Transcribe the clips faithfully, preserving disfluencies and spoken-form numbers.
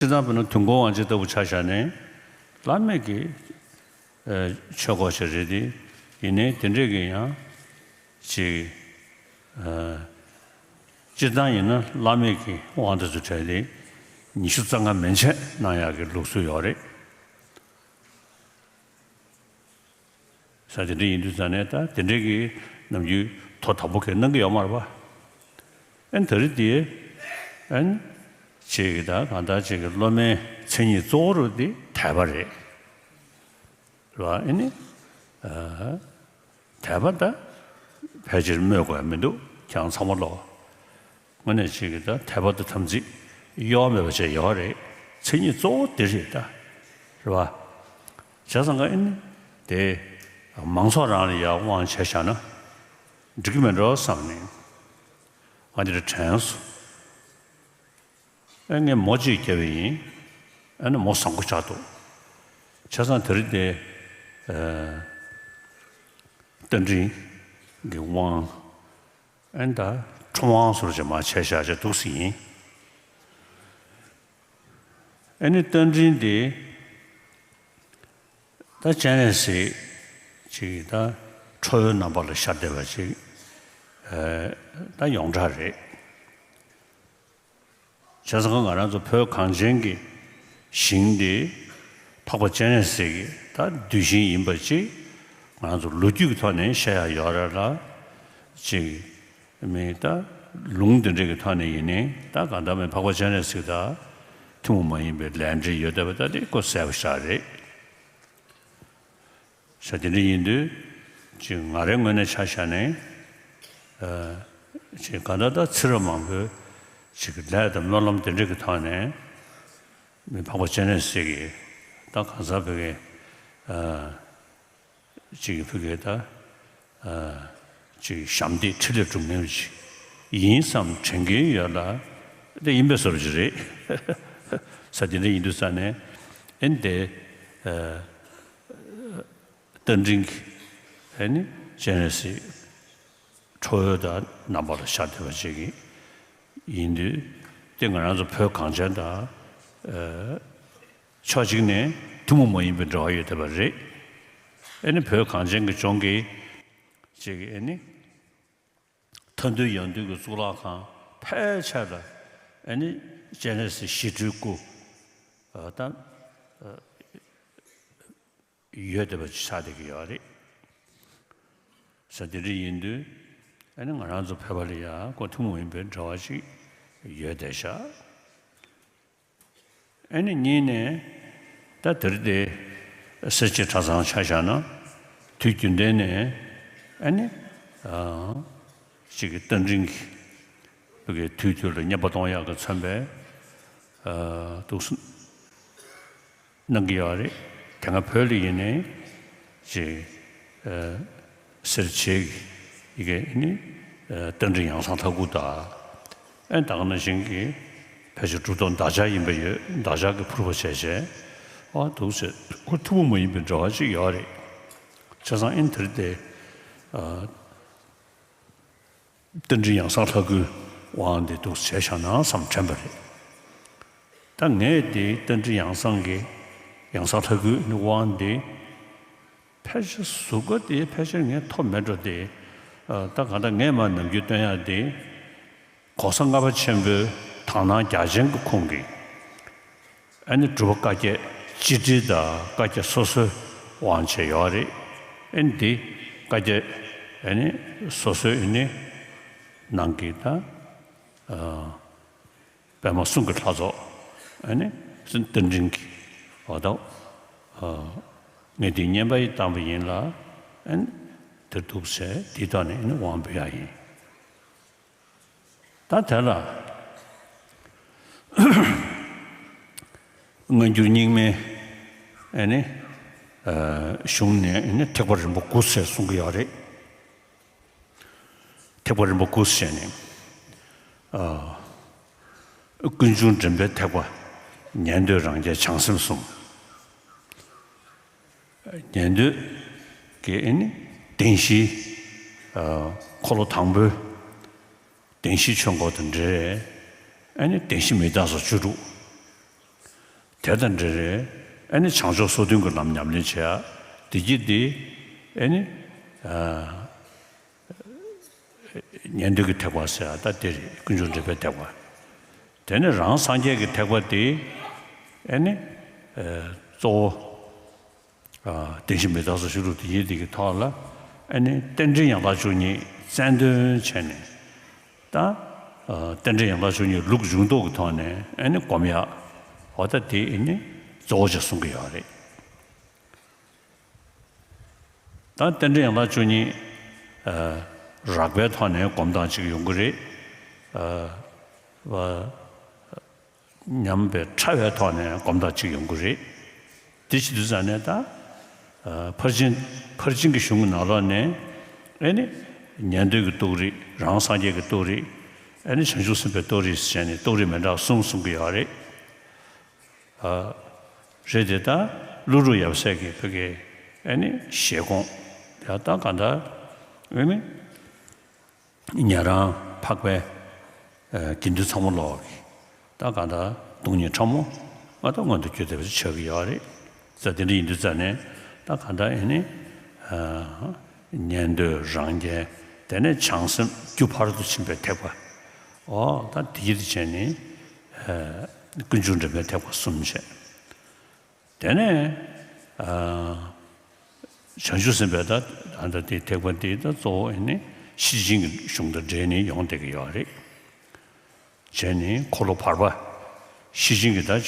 སྤྱིར་བཏང་དཔེར་ན་དུས་འཁོར་དབང་ཆེན་ལྟ་བུ་ཆ་བཞག་ནས་བླ་མེད་ཀྱི་ཨ་ཆོས་སྐོར་ཞིག་རེད་དེ། ཡིན་ནའི་དེ་འདྲས་ཀྱི་ཡང་ཅིག་ཨ་སྤྱིར་བཏང་ཡིན་ན་བླ་མེད་ཀྱི་དབང་དེ་ཚོ་གྲས་དེ་ཉི་ཤུ་རྩ་ལྔ་མན་ཆད་གནང་ཡག་གི་ལུགས་སྲོལ་ཡོད་རེད། ས་དེ་འདྲ་ཡིན་དུས་ཙང་ནས་ད་དེ་འདྲའི་གི་ནམ་རྒྱུན་ཐོ་དང་པོ་གས་གནང་གི་ཡོད་མ་རེད་པ། ཨན་ད་རེས་དེ་ཨན་ཅིག་གི་ད་གང་ལྟར་ཅིག་གི་སློབ་མའི་མཚན་ཉིད་གཙོ་བོ་རུ་དེ་དད་པ་རེད། རེད་པ། ཨ་ནི་ཨ་དད་པ་ད་ཕལ་ཆེར་སྨོས་དགོས་ཡ་མི་འདུག་ཁྱེད་རང་ཚང་མ་ལོག་དངོས་གནས་ཅིག་གི་ད་དད་པ་དང་དམ་ཚིག་གཡོ་བ་མེད་པ་བྱས་ཡོད་རེད། མཚན་ཉིད་གཙོ་བོ་དེ་རེད་ད། རེད་པ། བྱས་ཙང་ཀ་ཨེ་ནི་དེ་མང་ཚོགས་རང་ལ་ཡར་དབང་བྱས་བཞག་ན་འགྲིག་གི་མེད་འགྲོ་བསམ་ནས་ང་འདིར་དྲན་སོང་། ཨེ་ངས་མོ་གཅིག་བརྒྱབ་པ་ཡིན། ཨེ་ནི་མོ་བཟང་པོ་ཆགས་འདུག་བྱས་ཙང་དེ་རིང་དེ་ཨ་རྟ་མགྲིན་གྱི་དབང་ཨན་ད་ཁྲོམ་དབང་ཟུར་ཅིག་མ་བྱས་བཞག་ཅིག་འདུག་སེ་ཡིན། ཨ་ནི་རྟ་མགྲིན་འདི་ད་སྤྱན་རས་གཟིགས་ཅིག་ད་ཁྲོ་བོའི་རྣམ་པ་ལ་ཤར་བསྡད་པ་ཅིག་ཨ་ད་ཡོངས་གྲགས་རེད། བྱས་ཙང་ང་རང་ཚོ་བོད་གངས་ཅན་གྱི་ཞིང་འདི་འཕགས་པ་སྤྱན་རས་གཟིགས་ཀྱི་ད་གདུལ་ཞིང་ཡིན་པ་ཅིག་ང་ཚོ་ལོ་རྒྱུས་ཀྱི་ཐོག་ནས་བཤད་ཡ་ཡོད་རེད་ལ། ཅིག་མི་ད་ལུང་འདི་འདྲ་གི་ཐོག་ནས་ཡིན་ནའི་ད་གང་ལྟར་མི་འཕགས་པ་སྤྱན་རས་གཟིགས་དང་ཐུན་མོང་མ་ཡིན་པའི་ལས་འབྲེལ་ཡོད་བསྡད་པ་ད་དེ་ཀོ་གསལ་པོ་ཞིག་རེད། ས་དེ་འདྲ་ཡིན་དུས་ཅིག་ང་རའི་ངོས་ནས་ཆ་བཞག་ནས་ཨ་ཅིག་གང་ལྟར་ད་ཚེ་རབས་མང་པོའི་ཅིག་ལས་དང་སྨོན་ལམ་དེ་འདྲ་གི་ཐོག་ནས་མི་འཕགས་པ་སྤྱན་རས་གཟིགས་ཀྱི་ད་གང་ཟག་བོད་ཀྱི་ཨ་ཅིག་བོད་ཀྱི་ད་ཨ་ཅིག་ཞབས་འདེགས་འཕྲིན་ལས་སྒྲུབ་མཁན་ཅིག་ཡིན་བསམ་དྲན་གྱིན་ཡོད་ལ། དེ་ཡིན་པའི་བཟོ་འདྲ་ཅིག་རེད། ས་དེ་འདྲ་ཡིན་དུས་ཙང་ནས་ཨེ་འདི་ཨ་རྟ་མགྲིན་གྱི་ཨ་ནི་སྤྱན་རས་གཟིགས་ཁྲོ་བོའི་ད་རྣམ་པ་ལ་ཤར་བསྡད་པ་ཅིག་ཡིན་དུས་དེ་ང་རང་ཚོ་བོད་གངས་ཅན་དང་ཨ་ཕྱོགས་གཅིག་ནས་ཐུན་མོང་མ་ཡིན་པའི་འབྲེལ་བ་ཡོད་བསྡད་པ་རེད། ཨ་ནི་བོད་གངས་ཅན་གྱི་ལྗོངས་ཀྱི་ཅིག་ཨ་ནི་མཐའ་འདུལ་ཡང་འདུལ་གྱི་གཙུག་ལག་ཁང་ཕལ་ཆེར་ལ་ཨ་ནི་སྤྱན་རས་གཟིགས་ཞི་ཁྲོའི་སྐུ་ཨ་ད་ཡོད་བསྡད་པ་ཅིག་ཆགས་བསྡད་ཀྱི་ཡོད་རེད། ས་དེ་འདྲ་ཡིན་དུས་ཨ་ནི་ང་རང་ཚོ་བོད་པ་ལ་ཡང་ཁོ་ཐུན་མོང་མ་ཡིན་པའི་འབྲེལ་བ་ཅིག་ཡོད་བསྡད་ཤག་ཨ་ནི་གཉིས་ནས་ད་དེར་དེ་གསེར་བྱེས་གྲྭ་ཚང་ཆ་བཞག་ན་དུས་རྒྱུན་ལྡན་ནས་ཨ་ནི་ཨ་ཅིག་གི་རྟ་མགྲིན་གྱི་བོད་ཀྱི་དུས་དུས་ལ་བསྙེན་པ་གཏོང་ཡག་གི་མཚོན་པའི་ཨ་འདུག་སེ་གནང་གི་ཡོད་རེད། དེ་སྔ་བོད་ལ་ཡིན་ནའི་ཅིག་ཨ་གསེར་བྱེས་ཀྱི་ཡི་གེ་ནི་ཨ་རྟ་མགྲིན་ཡང་གསང་ལྷ་སྐུ་དང་། ཨེ་ད་ག་ནང་བཞིན་གྱི་ཕལ་ཆེར་གྲུབ་ཐོབ་འདག་ཆགས་ཡིན་པ་ཡོད། འདག་ཆགས་ཀྱི་ཕུར་པ་བྱས་བྱས་ཨ་འདུག་སེ་ཁོ་ཐུན་མོང་མ་ཡིན་པའི་འབྲེལ་བ་ཅིག་ཡོད་རེད། བྱས་ཙང་ཨེ་དེར་དེ་ཨ་རྟ་མགྲིན་ཡང་གསང་ལྷ་སྐུའི་དབང་དེ་འདུག་བྱས་བཞག་ན་བསམ་དྲན་པ་རེད། ད་ངས་དེ་རྟ་མགྲིན་ཡང་གསང་གི་ཡང་གསང་ལྷ་སྐུའི་དབང་དེ་ཕལ་ཆེར་ཟུར་བཀའ་དེ་ཕལ་ཆེར་ངས་ཐོབ་མེད་འགྲོ་དེ། ཨ་ད་གང་ལྟར་ངས་མར་ནམ་རྒྱུན་སྟོན་ཡག་དེ་༸གོང་ས་ལྔ་པ་ཆེན་པོའི་དག་སྣང་རྒྱ་ཆེན་གྱི་ཁོང་གིས་ཨ་ནི་སྒྲུབ་པ་བཀའ་བརྒྱད་སྤྱི་དྲིལ་དང་བཀའ་བརྒྱད་སོ་སོའི་དབང་བྱས་ཡོད་རེད། ཨ་ནི་འདི་བཀའ་བརྒྱད་ཨ་ནི་སོ་སོའི་ཨ་ནི་ནང་གི་ད་ཨ་པདྨ་གསུང་གི་ལྷ་ཚོགས་ཨ་ནི་རྟ་མགྲིན་གྱི་འོ་ད་ཨ་ངས་འདི་བསྙེན་པ་ཡི་བཏང་པ་ཡིན་ལ། ཨ་ནི་དེར་འདུག་ཟེར་འདི་ཐོག་ནས་ཨ་ནི་དབང་འབུལ་ཡག་ཡིན། ད་དེ་ལ་སྔ་འགྱུར་རྙིང་མའི་ཨ་ནི་ཨ་གཞུང་ནས་ཨ་ནི་ཐེག་པ་རིམ་པ་དགུ་ཟེར་གསུང་གི་ཡོད་རེད། ཐེག་པ་རིམ་པ་དགུ་ཟེར་ནས་ཨ་ཀུན་འབྱུང་འདྲེན་པའི་ཐེག་པ། ཉན་ཐོས་རང་རྒྱལ་བྱང་སེམས་གསུམ། ཉན་ཐོས་ཀྱི་ཨ་ནི་བདེན་བཞིའི་ཨ་འཁོར་ལོ་དང་པོའི་བདེན་བཞིའི་ཆོས་འཁོར་དང་འབྲེལ། ཨ་ནི་བདེན་བཞི་མི་རྟག་སོགས་བཅུ་དྲུག་དེ་དང་འབྲེལ་རེད། ཨ་ནི་བྱང་ཕྱོགས་སོ་བདུན་གྱི་ལམ་ཉམས་ལེན་བྱེད་ཡ། བདེ་སྐྱིད་འདི་ཨ་ནི་ཉན་ཐོས་ཀྱི་ཐེག་པ་ཟེར་ཡ་ད་དེ་རེད། ཀུན་འབྱུང་འདྲེན་པའི་ཐེག་པ། དེ་ནས་རང་སངས་རྒྱས་ཀྱི་ཐེག་པ་དེ་ཨ་ནི་གཙོ་བོ། ཨ། བདེན་བཞི་མི་རྟག་སོགས་ཤེས་ལུགས་དེ་ཉིད་དེ་གི་ཐོག་ལ་ཨ་ནི་རྟེན་འབྲེལ་ཡན་ལག་བཅུ་གཉིས་རྩལ་འདོན་བྱས་ནས་ད། ཨ། རྟེན་འབྲེལ་ཡན་ལག་བཅུ་གཉིས་ལུགས་འབྱུང་ལྡོག་གི་ཐོག་ནས་ཨ་ནི་སྒོམ་ཡག། འོ་ད་དེ་ཨ་ནི་གཙོ་བོ་ཅིག་གསུང་གི་ཡོད་རེད། ད་རྟེན་འབྲེལ་ཡན་ལག་བཅུ་གཉིས། ཨ། རགས་པའི་ཐོག་ནས་སྒོམ་སྟངས་ཅིག་ཡོང་གི་རེད། ཨ། བ། ཉམས་པའི་ཕྲ་བའི་ཐོག་ནས་སྒོམ་སྟངས་ཅིག་ཡོང་གི་རེད། དེ་བྱེད་དུས་ཙང་ནས་ད། ཨ། ཕར་ཕྱིན་ཕར་ཕྱིན་གྱི་གཞུང་གི་ནང་ལོགས་ནས་ཨ་ནི་ཉན་ཐོས་ཀྱི་རྟོགས་རིགས། རང་སངས་རྒྱས་ཀྱི་རྟོགས་རིགས། ཨ་ནི་བྱང་ཆུབ་སེམས་དཔའི་རྟོགས་རིགས་ཟེར་ནས་རྟོགས་རིགས་མི་འདྲ་གསུམ་གསུང་གི་ཡོད་རེད། ཨ། རེད་དེ་ད་ཀླུ་སྒྲུབ་ཡབ་སྲས་ཀྱི་བོད་ཀྱི་ཨ་ནི་བཞེད་དགོངས་ཡང་ད་གང་ལྟར་ཨ་ནི། ཉན་རང་འཕགས་པའི། ཨ། དགེ་འདུན་ཚང་མ་ལོག་གི་ད་གང་ལྟར་སྟོང་ཉིད་ཕྲ་མོ་ང་ད་མངོན་དུ་གྱུར་བསྡད་པ་ཞིག་ཆགས་ཀྱི་ཡོད་རེད། ཙང་དེ་འདྲ་ཡིན་དུས་ཙང་ནས་ད་གང་ལྟར་ཨ་ནི། ཨ། ཉན་ཐོས་རང་རྒྱལ། དེ་ནས་བྱང་སེམས་རྒྱུ་ཕར་དུ་ཕྱིན་པའི་ཐེག་པ། འོ་ད་དེ་ཡིད་བྱས་ནས། ཨ། ཀུན་འབྱུང་འདྲེན་པའི་ཐེག་པ་གསུམ་བྱས། དེ་ནས། ཨ། བྱང་ཆུབ་སེམས་དཔའི་ད་ད་ལྟ་དེ་ཐེག་པ་འདི་ད་གཙོ་བོ་ཨ་ནི་ཤེར་ཕྱིན་གྱི་གཞུང་དང་འབྲེལ་ནས་ཡོང་བསྡད་ཀྱི་ཡོད་རེད། བྱས་ནས་འཁོར་ལོ་བར་པ། ཤེར་ཕྱིན་གྱི་ད། ཨ།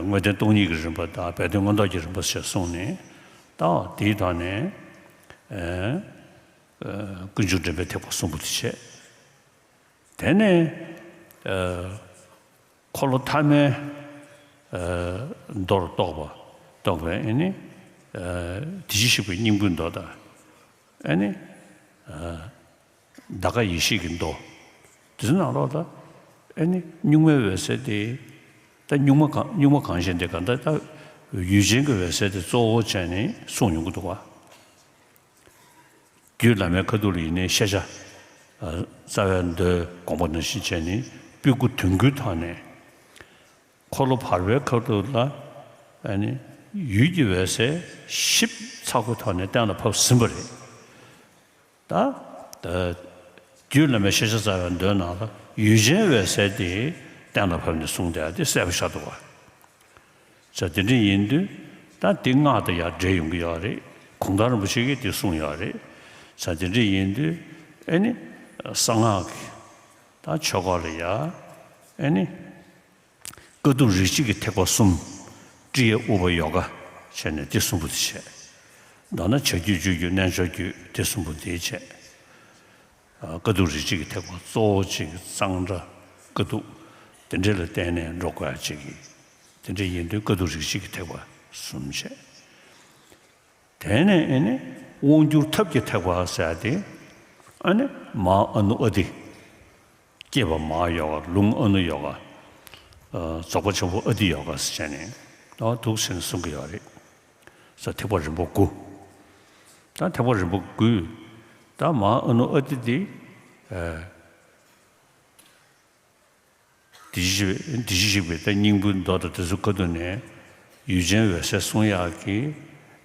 དངོས་བསྟན་སྟོང་ཉིད་ཀྱི་རིམ་པ་དང་སྦས་དོན་མངོན་རྟོགས་ཀྱི་རིམ་པ་ཞེས་གསུངས་ནས། ད་དེའི་ཐོག་ནས། ཨ། ཨ། ཀུན་འབྱུང་འདྲེན་པའི་ཐེག་པ་གསུམ་པོ་དེ་བྱས། དེ་ནས། ཨ། འཁོར་ལོ་ཐ་མའི། ཨ། མདོར་རྟོགས་པ། རྟོགས་པའི་ཨ་ནི། ཨ། དེ་བཞིན་གཤེགས་པའི་སྙིང་པོའི་མདོ་དང་། ཨ་ནི། ཨ། འདའ་ཀ་ཡེ་ཤེས་ཀྱི་མདོ། དེ་ཚོ་ནང་ལོགས་ལ་ཨ་ནི་གཉུག་མའི་འོད་གསལ་དེ། ད་གཉུག་མ་གང་གཉུག་མ་གང་ཞིག་དེ་གང་ལྟར་ད་ཡུལ་ཅན་གྱི་འོད་གསལ་དེ་གཙོ་བོ་བྱས་ནས་གསུངས་ཡོང་གི་འདུག་བ། རྒྱུད་བླ་མའི་ཁ་ཐུག་ལ་ཡིན་ནའི་ཤེས་བྱ། ཨ། རྩ་བའི་མདོའི་དགོངས་པ་ནང་བཞིན་བྱས་ནས་སྤུ་གུ་དོན་ཀུན་ཐོག་ནས། འཁོར་ལོ་བར་པའི་ཁ་ཐུག་ལ་ཨ་ནི་ཡུལ་གྱི་འོད་གསལ་ཞིབ་ཚགས་པོའི་ཐོག་ནས་གཏན་ལ་ཕབ་ཟིན་པ་རེད། ད་ད་རྒྱུད་བླ་མའི་ཤེས་བྱ་རྩ་བའི་མདོའི་ནང་ལ་ཡུལ་ཅན་འོད་གསལ་དེ་གཏན་ལ་ཕབ་ནས་གསུངས་བསྡད་ཡ་དེ་གསལ་པོ་ཤར་འདུག་བ། ཙང་དེ་འདྲ་ཡིན་དུས་ད་འདི་སྔགས་དང་ཡང་འབྲེལ་ཡོང་གི་ཡོད་རེད། གུང་ཐང་རིན་པོ་ཆེ་གིས་འདི་གསུངས་ཡོད་རེད། ཙང་དེ་འདྲ་ཡིན་དུས་ཨ་ནི་གསང་སྔགས་ཀྱི་ད་ཆོས་སྐོར་ལ་ཡ་ཨ་ནི་དཀའ་ཐུབ་རིགས་གཅིག་གི་ཐེག་པ་གསུམ། ཀྲི་ཡ་ཨུ་པ་ཡོ་ག་བྱས་ནས་དེ་གསུམ་པོ་དེ་བྱས། མདོར་ན་བྱ་རྒྱུད་སྤྱོད་རྒྱུད་རྣལ་འབྱོར་རྒྱུད་དེ་གསུམ་པོ་དེ་བྱས། ཨ། དཀའ་ཐུབ་རིགས་གཅིག་གི་ཐེག་པ་གཙོ་བོ་གཅིག་གི་གཙང་སྦྲ་དཀའ་ཐུབ་དེ་འདྲ་ལ་བརྟེན་ནས་འགྲོ་དགོས་ཡ་གཅིག་གི། དེ་འདྲ་ཡིན་དུས་དཀའ་ཐུབ་རིགས་གཅིག་གི་ཐེག་པ་གསུམ་བྱས། དེ་ནས་ཨ་ནི་དབང་བསྒྱུར་ཐབས་ཀྱི་ཐེག་པ་ཟེར་ཡ་དེ་ཨ་ནི་མ་ཧཱ་ཨ་ནུ་ཨ་ཏི། སྐྱེས་པ་མ་ཧཱ་ཡོ་ག། ལུང་ཨ་ནུ་ཡོ་ག། ཨ། རྫོགས་པ་ཆེན་པོ་ཨ་ཏི་ཡོ་ག་ཟེར་བྱས་ནས་ཨ་འདུག་ཟེར་ནས་གསུང་གི་ཡོད་རེད། ས་ཐེག་པ་རིམ་པ་དགུ། ད་ཐེག་པ་རིམ་པ་དགུ། ད་མ་ཧཱ་ཨ་ནུ་ཨ་ཏི་དེ། ཨ། དེ་བཞིན་དེ་བཞིན་གཤེགས་པའི་ད་སྙིང་པོའི་མདོ་དང་དེ་ཚོ་ཁ་ཐུག་ནས་ཡུལ་ཅན་འོད་གསལ་གསུང་ཡག་གི་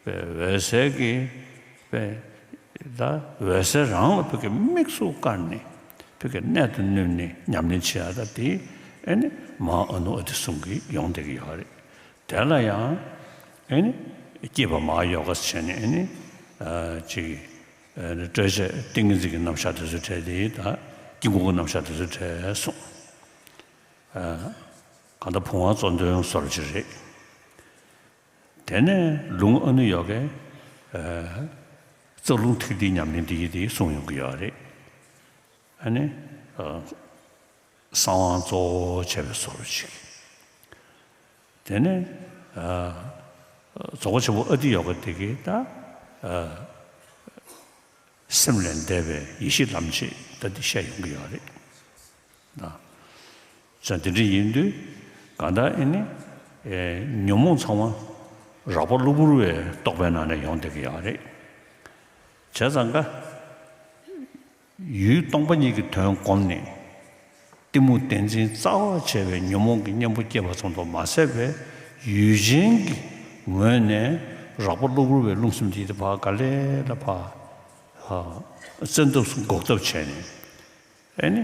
འོད་གསལ་གྱི་ད་འོད་གསལ་རང་ལ་བོད་ཀྱི་དམིགས་སུ་བཀར་ནས་བོད་ཀྱི་གནད་དུ་བསྣུན་ནས་ཉམས་ལེན་བྱེད་ཡག་ད་དེ་ཨ་ནི་མ་ཧཱ་ཨ་ནུ་ཨ་ཏི་གསུང་གི་ཡོང་བསྡད་ཀྱི་ཡོད་རེད། དེ་ལ་ཡང་ཨ་ནི་སྐྱེས་པ་མ་ཧཱ་ཡོ་ག་ཟེར་ནས་ཨ་ནི་ཅིག་སྤྲོས་བཅས་ཏིང་ངེ་འཛིན་གྱི་རྣམ་གཞག་དེ་ཚོ་བྲལ་ཏེ་ད་དཀྱིལ་འཁོར་གྱི་རྣམ་གཞག་དེ་ཚོ་བྲལ་གསུངས། གང་ལྟར་བུམ་དབང་གཙོ་འདོན་བཟོ་འདྲ་ཅིག་རེད། དེ་ནས་ལུང་ཨ་ནུ་ཡོ་གའི་རྩ་རླུང་ཐིག་ལེའི་ཉམས་ལེན་འདི་ཡི་དེ་གསུངས་ཡོང་གི་ཡོད་རེད། ཨ་ནི། གསང་དབང་གཙོ་བོ་བྱས་པའི་བཟོ་འདྲ་ཅིག་དེ་ནས། རྫོགས་པ་ཆེན་པོ་ཨ་ཏི་ཡོ་ག་དེ་གིས་ད། སེམས་ལས་འདས་པའི་ཡེ་ཤེས་ལམ་ཅིག་ད་འདི་བཤད་ཡོང་གི་ཡོད་རེད། ཙང་དེ་འདྲ་ཡིན་དུས་གང་ལྟར་ཨ་ནི། ཉོན་མོངས་ཚང་མ་རགས་པ་གློ་བུར་བའི་རྟོག་པའི་ནང་ནས་ཡོང་བསྡད་ཀྱི་ཡོད་རེད། བྱས་ཙང་ཀ་ཡུལ་སྟོང་པ་ཉིད་ཀྱི་དོན་བསྒོམས་ནས། གཏི་མུག་བདེན་འཛིན་རྩ་བ་བྱས་པའི་ཉོན་མོངས་ཀྱི་གཉེན་པོ་སྐྱེས་པ་ཙམ་དུ་མ་ཟད་པའི་ ཡུལ་ཅན་གྱི་ངོས་ནས་རགས་པ་གློ་བུར་བའི་རླུང་སེམས་དེ་དེ་ཕར་ག་ལེ་ལ་ཕར་བཙན་ཐབས་སུ་འགོག་ཐབས་བྱས་ནས། ཨེ་ནི།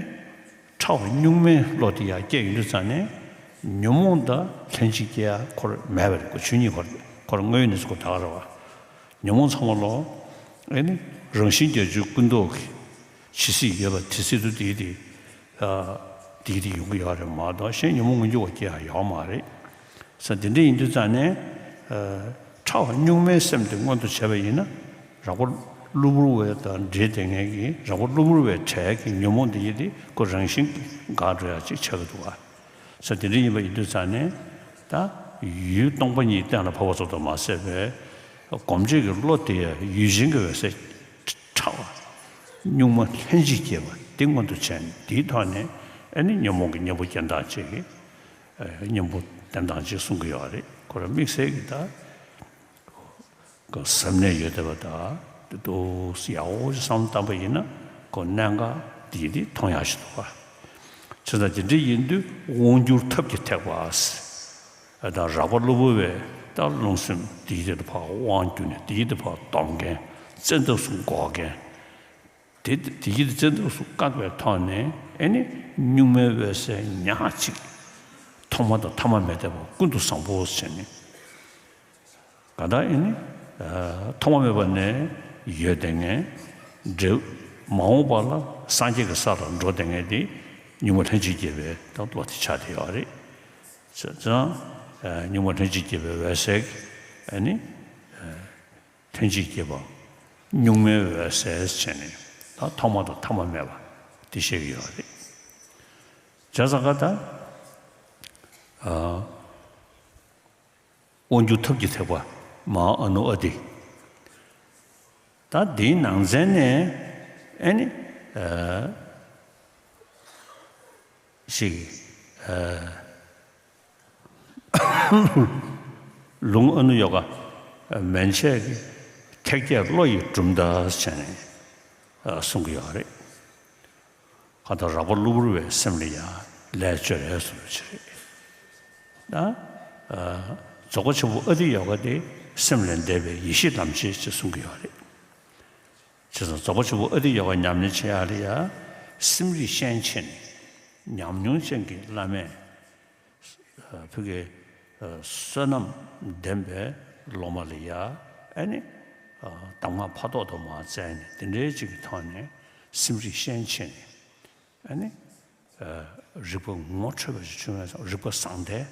ཕྲ་བ་གཉུག་མའི་བློ་དེ་ཡར་སྐྱེས་ཡོང་དུས་ཙང་ནས། ཉོན་མོངས་དང་ལྷན་ཅིག་སྐྱེ་ཡ་ཁོ་རང་མེད་པ་རེད། ཁོ་ཆོས་ཉིད་ཁོ་རང་ཁོ་རང་དངོས་ཡོད་གནས་ཚུལ་ཁོ་ད་ག་རེད་བ། ཉོན་མོངས་ཚང་མ་ལོ། ཨེ་ནི། རང་བཞིན་བརྒྱད་ཅུ་ཀུན་རྟོག་གི་ཇི་སྲིད་ཡོད་པ་དེ་སྲིད་དུ་དེའི་དེ། དེའི་དེ་ཡོང་གི་ཡོད་རེད་མ་གཏོགས་གཞན་ཉོན་མོངས་མངོན་གྱུར་བ་སྐྱེ་ཡ་ཡོད་མ་རེད། ས་དེ་འདྲ་ཡིན་དུས་ཙང་ནས། ཕྲ་བ་གཉུག་མའི་སེམས་དེ་མངོན་དུ་བྱས་པ་ཡིན་ན། རགས་པ་གློ་བུར་བའི་དང་འདྲེས་བསྡད་མཁན་གྱི་རགས་པ་གློ་བུར་བའི་གྲས་ཀྱི་ཉོན་མོངས་འདི་ཡིན་ཏེ་ཁོ་རང་བཞིན་འགག་འགྲོ་ཡ་ཅིག་ཆགས་ཀྱི་འདུག་ག་ས་དེ་འདྲ་ཡིན་པ་ཡིན་དུས་ཙང་ནས། ད་ཡུལ་སྟོང་པ་ཉིད་གཏན་ལ་ཕབ་པ་ཙམ་དུ་མ་ཟད་པའི་སྒོམ་བྱེད་ཀྱི་བློ་དེ་ཡང་ཡུལ་ཅན་གྱི་འོད་གསལ་ཕྲ་བ་གཉུག་མ་ལྷན་ཅིག་སྐྱེས་པ་དེ་མངོན་དུ་བྱས་ནས། དེའི་ཐོག་ནས་ཨེ་ནི་ཉོན་མོངས་ཀྱི་གཉེན་པོ་རྐྱེན་དང་བཅས་ཀྱི། གཉེན་པོ་བསྟེན་སྟངས་ཅིག་གསུང་གི་ཡོད་རེད། ཁོ་རང་དམིགས་བསལ་གྱི་ད་གཟབ་གནད་ཡོད་བསྡད་པ་དང་། དེ་འདུག་སེ་ཡག་པོ་ཅིག་བསམ་བློ་བཏང་པ་ཡིན་ན། ཁོ་གནད་འགག་འདི་འདི་མཐོང་ཡག་ཞིག་འདུག་ག་བྱས་ཙང་དེ་འདྲ་ཡིན་དུས་དབང་བསྒྱུར་ཐབས་ཀྱི་ཐེག་པ། ད་རགས་པ་གློ་བུར་བའི་ད་རླུང་སེམས་འདི་ཡི་དེ་ཕར་དབང་བསྒྱུར་ནས། འདི་ཡི་དེ་ཕར་སྡོམ་མཁན། བཙན་ཐབས་སུ་འགོག་མཁན། དེ་དེ་ཡིད་བཙན་ཐབས་སུ་བཀག་པའི་ཐོག་ནས། ཨེ་ནི་གཉུག་མའི་འོད་གསལ་ཉག་གཅིག་ཐོག་མ་དང་ཐ་མ་མེད་བསྡད་པ་ཀུན་ཏུ་བཟང་པོ་བྱས་ནས། གང་ལྟར་ཨེ་ནི་ཐོག་མ་མེད་པ་ནས་ཡོད་བསྡད་མཁན། འབྲས་མ་འོངས་པ་ལ་སངས་རྒྱས་ཀྱི་ས་ལ་འགྲོ་བསྡད་མཁན་དེ་གཉུག་མ་ལྷན་ཅིག་སྐྱེས་པའི་ད་བློ་དེ་ཆགས་བསྡད་ཡོད་རེད། བྱས་ཙང་གཉུག་མ་ལྷན་ཅིག་སྐྱེས་པའི་འོད་གསལ་ཨེ་ནི། ལྷན་ཅིག་སྐྱེས་པ་གཉུག་མའི་འོད་གསལ་བྱས་ནས། ད་ཐོག་མ་དང་ཐ་མ་མེད་པ་དེ་བཤད་ཀྱི་ཡོད་རེད། བྱས་ཙང་ག་ད་དབང་བསྒྱུར་ཐབས་ཀྱི་ཐེག་པ་མ་ཧཱ་ཨ་ནུ་ཨ་ཏི། ད་འདིའི་ནང་ཚན་ནས་ཨེ་ནི། ཞིག་ལུང་ཨ་ནུ་ཡོ་ག་མན་ཆད་ཀྱི་ཐེག་བརྒྱད་བློ་ཡི་གྲུབ་མཐའ་བྱས་ནས་གསུང་གི་ཡོད་རེད། གང་ལྟར་རགས་པ་གློ་བུར་བའི་སེམས་ལ་ཡང་ལས་བཅོལ་རེད་གསུངས་པ་ཅིག་རེད། ད་རྫོགས་པ་ཆེན་པོ་ཨ་ཏི་ཡོ་ག་དེ་སེམས་ལས་འདས་པའི་ཡེ་ཤེས་ལམ་བྱེད་ཅེས་གསུང་གི་ཡོད་རེད། བྱས་ཙང་རྫོགས་པ་ཆེན་པོ་ཨ་ཏི་ཡོ་ག་ཉམས་ལེན་བྱེད་ཡག་ལ་ཡང་སེམས་རིག་ཤན་ཕྱེ་ནས། ཉམས་མྱོང་ཅན་གྱི་བླ་མས་ཕ་གི་བསོད་ནམས་ལྡན་པའི་སློབ་མ་ལ་ཡང་ཨེ་ནི་གདམས་ངག་ཕ་ཐོག་ཏུ་མར་བསྩལ་ནས། དེ་འདྲའི་ཅིག་གི་ཐོག་ནས་སེམས་རིག་ཤན་ཕྱེ་ནས། ཨེ་ནི་རིག་པ་ངོ་འཕྲོད་པ་ཅིག་བྱུང་བའི། རིག་པ་བཟང་ལྡན་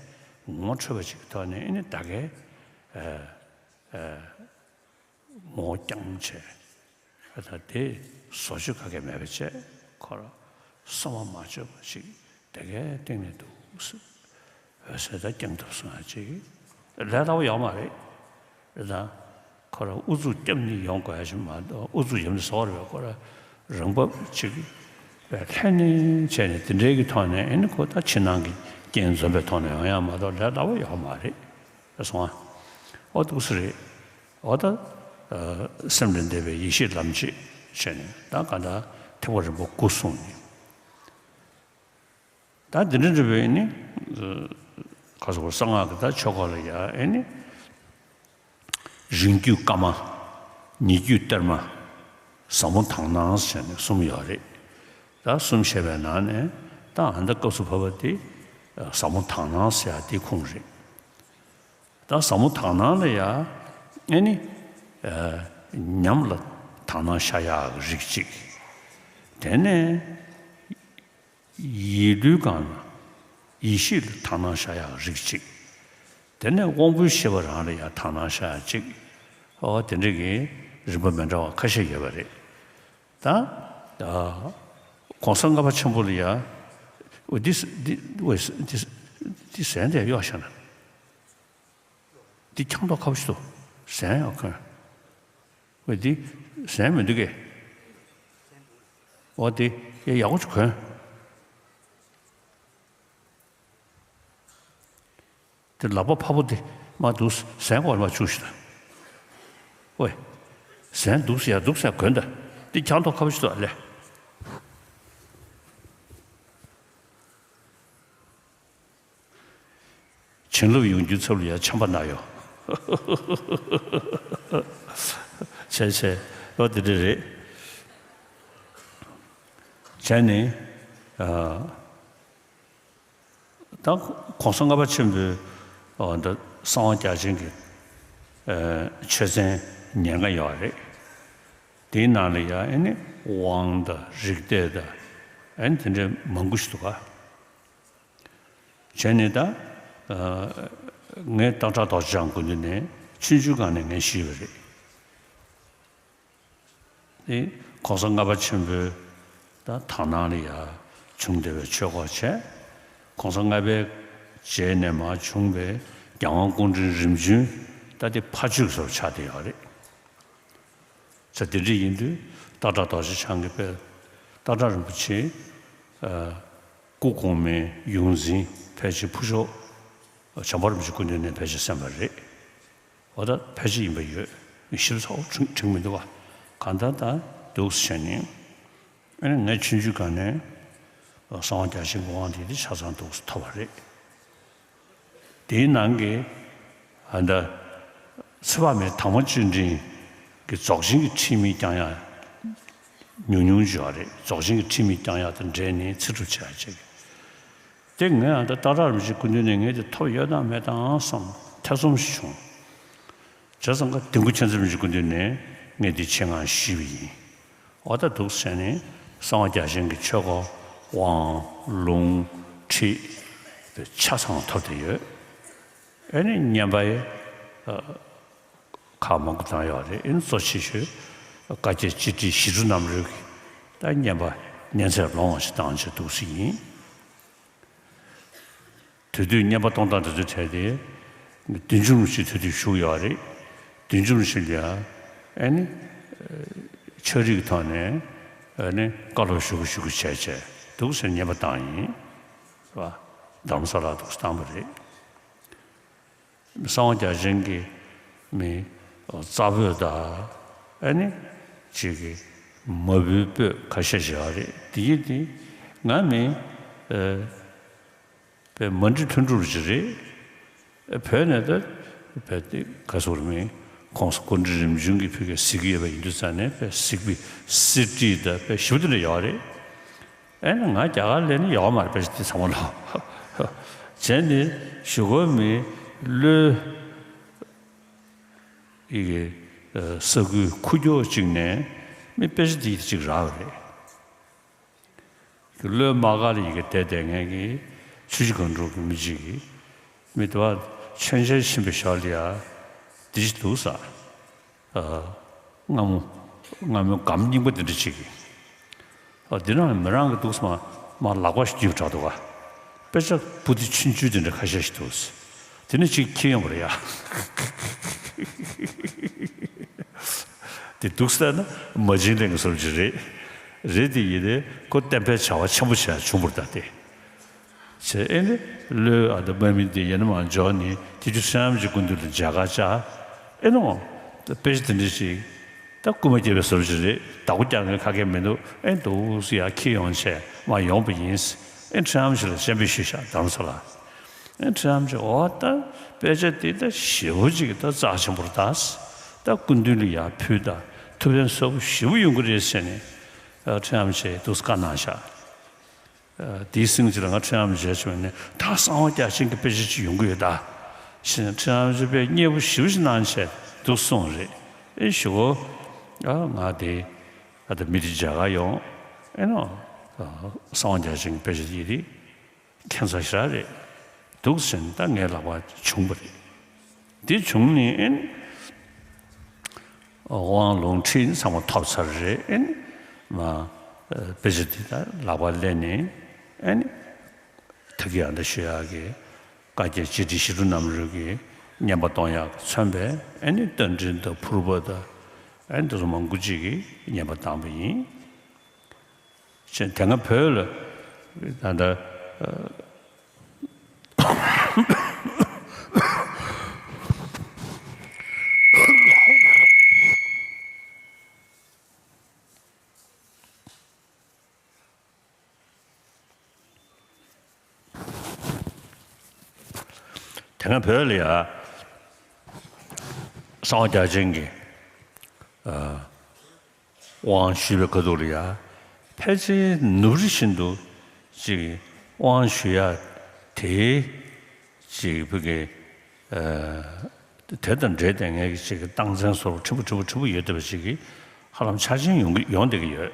ངོ་འཕྲོད་པ་ཅིག་གི་ཐོག་ནས་ཨེ་ནི་ད་གའི་ངོ་བོ་རྐྱང་བྱས། ད་དེ་བཟོ་བཅོས་ག་གེ་མེད་པ་བྱས། ཁོ་རང་སོ་མ་མ་བཅོས་པ་ཅིག་དེ་གའི་སྟེང་ནས་འདུག་སེ་འོད་གསལ་ད་རྐྱང་ཐུབ་སོང་ཡ་ཅིག་ལས་སླ་པོ་ཡོད་མ་རེད། རེད་ད། ཁོ་རང་ཨུ་ཚུགས་བརྒྱབ་ནས་ཡོང་དགོས་ཡ་ཞིག་མ་གཏོགས། ཨུ་ཚུགས་ཡོད་མེད་བཟོ་བ་རེད་པས། ཁོ་རང་རང་བབས་ཅིག་པའི་ལྷན་ནེ་བྱས་ནས་དེ་འདྲའི་གི་ཐོག་ནས་ཨེ་ནི་ཁོ་ད་ཕྱི་ནང་གི་རྐྱེན་འཛོམས་པའི་ཐོག་ནས་ཡོང་ཡ་མ་གཏོགས་ལས་སླ་པོ་ཡོད་མ་རེད། རེད་སོང་ཨ། ཨོ་འདུག་སེ་རེད། ཨོ་ད་སེམས་ལས་འདས་པའི་ཡེ་ཤེས་ལམ་བྱེད་བྱས་ནས། ད་ག་ད་ཐེག་པ་རིམ་པ་དགུ་གསུངས་ནས། ད་འདི་འདྲ་འདྲ་བའི་ནི། ཁ་སོགས་གསང་སྔགས་ཀྱི་ད་ཆོ་ག་ལ་ཡ་ཨེ་ནི། རིང་བརྒྱུད་བཀའ་མ། ཉེ་བརྒྱུད་གཏེར་མ། ཟབ་མོ་དག་སྣང་ཟེར་ནས་གསུམ་ཡོད་རེད། ད་གསུམ་བཤད་པའི་ནང་ནས་ད་ཨ་ད་སྐབས་སུ་བབ་པ་དེ་ཟབ་མོ་དག་སྣང་ཟེར་ཡ་དེ་ཁུངས་རེད། ད་ཟབ་མོ་དག་སྣང་ལ་ཡ་ཨེ་ནི། ཉམས་ལ་དག་སྣང་ཤར་ཡག་གི་རིགས་གཅིག་དེ་ནས། ཡིད་ལུས་གང་ལ་ཡེ་ཤེས་ལ་དག་སྣང་ཤར་ཡག་རིགས་གཅིག་དེ་ནས་དབང་པོའི་ཤེས་པ་རང་ལ་ཡང་དག་སྣང་ཤར་ཡག་གཅིག་ཨོ་དེ་འདྲ་གི་རིམ་པ་མི་འདྲ་བ་ཁ་ཤས་ཡོད་པ་རེད། ད་གོང་ས་ལྔ་པ་ཆེན་པོ་ལ་ཡང་འོ་འདི་འདི་འོ་འདི་འདི་ཟན་དེ་གཡོག་བཞག་ན། འདི་འཁྱག་མདོག་ཁ་པོ་ཞིག་འདུག་ཟན་ཡང་གོན། འོ་འདི་ཟན་མི་འདུག་གས། འོ་འདི་ཡག་པོ་ཅིག་གོན། དེ་ལག་པ་ཕ་བོ་དེ་མ་འདུག་ཟན་གོན་མ་བཅུག་ཤིག་ད། ཨོའི། ཟན་འདུག་ཟེར་ཡ་འདུག་ཟེར་གོན་ད། འདི་འཁྱག་མདོག་ཁ་པོ་ཞིག་འདུག་ཨ་ལས། བྱིན་རླབས་ཡོང་རྒྱུའི་ཚབ་ལ་ཡ་ཆམ་པ་ན་ཡོད། བྱས་བྱས་ཨོ་དེ་འདྲ་རེད། བྱས་ནས་ཨ། ད་གོང་ས་ལྔ་པ་ཆེན་པོའི་ཨ་ད་གསང་བ་རྒྱ་ཆེན་གྱི་ཨ་ཆོས་ཚན་ཉེར་ལྔ་ཡོད་རེད། དེའི་ནང་ལ་ཡང་ཨ་ནི་དབང་དང་རིག་གཏེར་དང་ཨ་ནི་དེ་འདྲའི་མང་པོ་ཞིག་འདུག་ག་བྱས་ནས་ད་ཨ་ངས་སྟག་བྲག་རྡོ་རྗེ་འཆང་སྐུ་མདུན་ནས་ཆུང་ཆུང་སྒང་ནས་ངས་ཤེས་པ་རེད། དེ་གོང་ས་ལྔ་པ་ཆེན་པོའི་ད་དག་སྣང་ལ་ཡ་བྱུང་བསྡད་པའི་ཆོས་སྐོར་བྱས། གོང་ས་ལྔ་པའི་རྗེས་ནས་མར་བྱུང་བའི་རྒྱལ་དབང་སྐུ་ཕྲེང་རིམ་བྱོན་ད་དེ་ཕ་ཆོས་སོགས་ཆགས་བསྡད་ཡོད་རེད། ས་དེ་འདྲ་ཡིན་དུས་སྟག་བྲག་རྡོ་རྗེ་འཆང་གི་དཔེ་སྟག་བྲག་རིན་པོ་ཆེ་ཨ་སྐུ་གོང་མའི་ཡོངས་འཛིན་ཕལ་ཆེར་ཕུར་ཤོག་བྱམས་པ་རིན་པོ་ཆེ་སྐུ་མདུན་ནས་ཕལ་ཆེར་གསན་པ་རེད། འོ་ད་ཕལ་ཆེར་ཡིན་པ་ཡོད། ཞིབ་ཚགས་པོ་དྲན་དྲན་མི་འདུག་ག་གང་ལྟར་ད་འདུག་སེ་བྱས་ནས་ཨ་ནི་ངས་ཆུང་ཆུང་སྒང་ནས་གསང་བ་རྒྱ་ཆེན་གྱི་དབང་དེ་དེ་ཆ་ཚང་འདུག་སེ་ཐོབ་པ་རེད། དེའི་ནང་གི་ཨ་ད་ཚེ་དཔག་མེད་དྭངས་མ་ཅན་འདྲེན་གྱི་རྫོགས་ཆེན་གྱི་ཁྲིད་མི་བསྐྱང་ཡག་ཉུང་ཉུང་ཅིག་ཡོད་རེད། རྫོགས་ཆེན་གྱི་ཁྲིད་མི་བསྐྱང་ཡག་དང་འབྲེལ་ནས་ཚིག་གྲུབ་བྱས་ཡག་ཅིག་དེ་ངས་ཨ་ད་སྟག་བྲག་རིན་པོ་ཆེ་སྐུ་མདུན་ནས་ངས་དེ་ཐོབ་ཡོད་དམ་མེད་དམ་བསམ་ཐེ་ཚོམ་ཞིག་བྱུང་། བྱས་ཙང་ཀ་དིལ་མགོ་མཁྱེན་བརྩེ་རིན་པོ་ཆེ་སྐུ་མདུན་ནས་ངས་དེ་ཆེད་མངགས་ཞུས་པ་ཡིན། འོ་ད་འདུག་སེ་བྱས་ནས་གསང་བ་རྒྱ་ཆེན་གྱི་ཆོས་སྐོར་དབང་ལུང་ཁྲིད་དེ་ཆ་ཚང་ཐོབ་བསྡད་ཡོད། ཨེ་ནི་བསྙེན་པ་ཡི་ཨ་ཁག་མང་པོ་བཏང་ཡོད་རེད། ཨེ་ནི་གཙོ་ཆེ་ཤོས་བཀའ་བརྒྱད་སྤྱི་ཁྲིད་ཞི་ཁྲོ་རྣམ་རོལ་གྱི་ད་བསྙེན་པ་བསྙེན་ཚད་ལོངས་པ་ཞིག་བཏང་བྱས་འདུག་སེ་ཡིན། དེ་དུས་བསྙེན་པ་གཏོང་སྟངས་དེ་ཚོའི་གྲས་དེ་བདུད་འཇོམས་རིན་པོ་ཆེ་དེ་དུས་བཞུགས་ཡོད་རེད། བདུད་འཇོམས་རིན་པོ་ཆེ་ལ་ཡང་ཨེ་ནི་ཕྱག་རིས་ཀྱི་ཐོག་ནས་ཨེ་ནི་བཀའ་སློབ་ཞུ་གི་ཞུ་གི་བྱས་བྱས་འདུག་སེ་བསྙེན་པ་བཏང་ཡིན། རེད་བ། རྡ་རམ་ས་ལ་འདུག་སེ་བཏང་བ་རེད། གསང་བ་རྒྱ་ཆེན་གྱི་མི་རྩ་བོད་དང་ཨ་ནི་ཅིག་གི་མ་བུའི་སྤོས་ཁ་ཤས་ཤིག་ཡོད་རེད། དེ་ཡིན་དེ་ང་མི་ཨ་པའི་མ་འགྲིག་མཐུན་གྲུབ་ཅིག་རེད། བོད་ནས་ད་བོད་དེ་ག་སོར་མི་གོང་ས་སྐུ་ཕྲེང་རིམ་བྱོན་གྱི་ཕུལ་གྱི་གཟིགས་ཀྱི་ཡོད་པ་ཡིན་དུས་ཙང་ནས་བོད་གཟིགས་པའི་གསེར་བྲིས་དང་བོད་ཞིབ་ཏུ་ནས་ཡོད་རེད། ཨེ་ན་ང་རྒྱ་གར་སླེབས་ནས་ཡོད་མ་རེད་པས་དེ་ཚང་མ་ལ། བྱས་ནས་གཞུག་གུ་མི་ལོའི་ཡི་གེ་ས་ཁུལ་ཁུག་ཀྱོག་ཅིག་ནས་མི་དཔེ་ཆ་དེ་ཅིག་རག་པ་རེད། ལོའི་དམག་སྒར་ལ་ཡི་གེ་བསྡད་བསྡད་མཁན་གྱི་ཆུ་བཞི་སྒང་དྲུག་གི་མི་གཅིག་གིས་མི་དེ་བ་མཆོད་མཇལ་ཕྱིན་པའི་ཞོར་ལ་ཡ་འདི་ཞིག་འདུག་ས། སྔ་མོ་སྔ་མོའི་སྒམ་རྙིང་པ་འདི་འདྲ་ཅིག་གིས། འདི་ནང་མི་རང་གི་འདུག་སེ་མ་མ་ལག་པ་ཞིག་བརྒྱུས་དྲགས་འདུག་ག་དཔེ་ཆ་པོ་ཏི་ཆུང་ཆུང་དེ་འདྲ་ཁ་ཤས་ཤིག་འདུག་དེ་ནས་ཅིག་འཁྱེར་ཡོང་བ་རེད་ཡ། དེ་འདུག་ཟེར་ན་མ་བྱིན་ལེན་གྱི་བཟོ་ཅིག་རེད། རེད་དེ་ཡིན་ཏེ་ཁོ་བསྟན་པའི་བྱ་བ་ཆེན་པོ་ཞིག་བྱུང་བར་གདའ་སྟེ། བྱས་ཨེ་ནི་ལོའི་ཨ་ད་དམག་མི་དེ་ཡིན་ན་མ་འཇོག་ནི་དེ་རྒྱུ་ཁྲི་རམ་གྱི་སྐུ་མདུན་ལ་མཇལ་ཁ་བཅར། ཨེ་ནོ། དཔེ་ཆ་དེ་འདྲ་ཞིག་ད་རྐུན་མ་སྐྱེལ་བའི་བཟོ་ཅིག་རེད། བདག་པོ་རྒྱག་མཁན་ཁ་སྐད་མི་འདུག་ཨེ་འདུག་སེ་ཡར་འཁྱེར་ཡོང་བྱས་མར་ཡོང་བ་ཡིན། ཨེ་ཁྲི་རམ་ཞིག་ལ་སྤྱན་འབུལ་ཞུས་ཤག་རྡ་རམ་ས་ལ། ཨེ་ཁྲི་རམ་ཞིག་འོ་ད་དཔེ་ཆ་དེ་ད་ཞེ་པོ་ཅིག་ད་རྩ་ཆེན་པོ་རེད་ད། ད་སྐུ་མདུན་ལ་ཡར་ཕུལ་ད་ཐུབ་བསྟན་ཚ་པོ་ཞེ་པོ་ཡོང་གི་རེད་ཟེར་ནས་ཨེ་ཁྲི་རམ་ཞིག་འདུག་སེ་བཀའ་གནང་ཤག་ཨ་དེའི་སེང་ཅིག་ལ་ང་ཁྲི་རམ་མཇལ་བྱུང་ནས་ད་གསང་བ་རྒྱ་ཆེན་གྱི་དཔེ་ཆ་ཅིག་ཡོང་གི་ཡོད་ད། ཞེས་ཁྲི་རམ་ཆེན་པས་མཉེས་པོ་ཞེ་པོ་ཅིག་གནང་བྱས་འདུག་གསུངས་རེད། ཨེ་ཞུ་གོ་ཨ་ང་དེ་ཨ་ད་མི་དེ་མཇལ་ཁ་ཡོང་ཨེ་ནོ། ཨ་གསང་བ་རྒྱ་ཆེན་གྱི་དཔེ་ཆ་དེ་དེ་ཁྱད་མཚར་ཞེ་དྲག་རེད། འདུག་ཟེར་ནས་ད་ངའི་ལག་པར་བྱུང་བ་རེད། དེ་བྱུང་ནས་ཨེ་ནི་དབང་ལུང་ཁྲིད་ཚང་མ་ཐོབ་ཚར་རེད། ཨེ་ནི་མ་དཔེ་ཆ་དེ་ད་ལག་པར་ལེན་ནས་ཨེ་ནི་ད་གིན་ཨ་ད་ཞུ་ཡག་གི་བཀའ་བརྒྱད་སྤྱི་ཁྲིད་ཞི་ཁྲོ་རྣམ་རོལ་གྱི་བསྙེན་པ་གཏོང་ཡག་གི་མཚོན་པའི་ཨེ་ནི་རྟ་མགྲིན་དང་ཕུར་པ་དང་ཨེ་ནི་དེ་ཚོ་མང་པོ་ཅིག་གིས་བསྙེན་པ་བཏང་བ་ཡིན། ཅེས་དེ་སྔ་བོད་ལ་ད་ལྟ་ཨ། དེ་སྔ་བོད་ལ་ཡ་གསང་བ་རྒྱ་ཅན་གྱི་དབང་ཞུས་པའི་ཁ་ཐུག་ལ་ཡ་ཕལ་ཆེར་ནུབ་རི་བཞིན་དུ་ཅིག་དབང་ཞུ་ཡ་དེ་ཅིག་བོད་ཀྱི་དེ་དང་འབྲེལ་ཏེ་ངས་ཅིག་རྟགས་མཚན་བཟོ་འདྲ་ཕྲན་བུ་ཕྲན་བུ་ཕྲན་བུ་ཡོད་བསྡད་པ་ཅིག་གིས་ཧ་ལམ་འཆར་ཅན་ཡོང་གི་ཡོང་བསྡད་ཀྱི་ཡོད།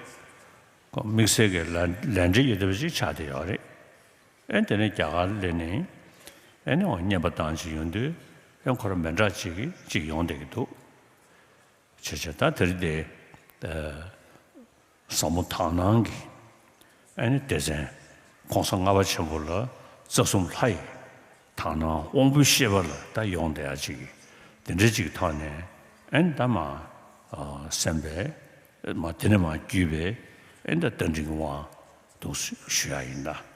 དམིགས་བསལ་གྱི་ལ་ལས་འབྲེལ་ཡོད་བསྡད་པ་ཅིག་ཆགས་བསྡད་ཡོད་རེད། ཨེ་དེ་ནས་རྒྱ་གར་སླེབས་ནས་ཨེ་ནས་འོ་བསྙེན་པ་བཏང་ཅིག་ཡོང་དུས་ཨེ་ཁོ་རང་མི་འདྲ་ཅིག་གིས་ཅིག་ཡོང་བསྡད་ཀྱི་འདུག་བྱས་བྱས་ད་དེ་རིང་དེ་ཟབ་མོ་དག་སྣང་གི་ཨེ་ནི་སྡེ་ཚན་༸གོང་ས་ལྔ་པ་ཆེན་པོ་ལ་རྩ་གསུམ་ལྷ་ཡི་དག་སྣང་དབང་པོའི་ཤེས་པ་ལ་ད་ཡོང་བསྡད་ཡ་ཅིག་དེ་འདྲ་ཅིག་གི་ཐོག་ནས་ཨེ་ནི་ད་མ་སེམས་པའི་མ་དེ་ནས་མ་བརྒྱུད་པའི་ཨེ་ནི་ད་རྟ་མགྲིན་དབང་དུ་ཞུ་ཡ་ཡིན་ད།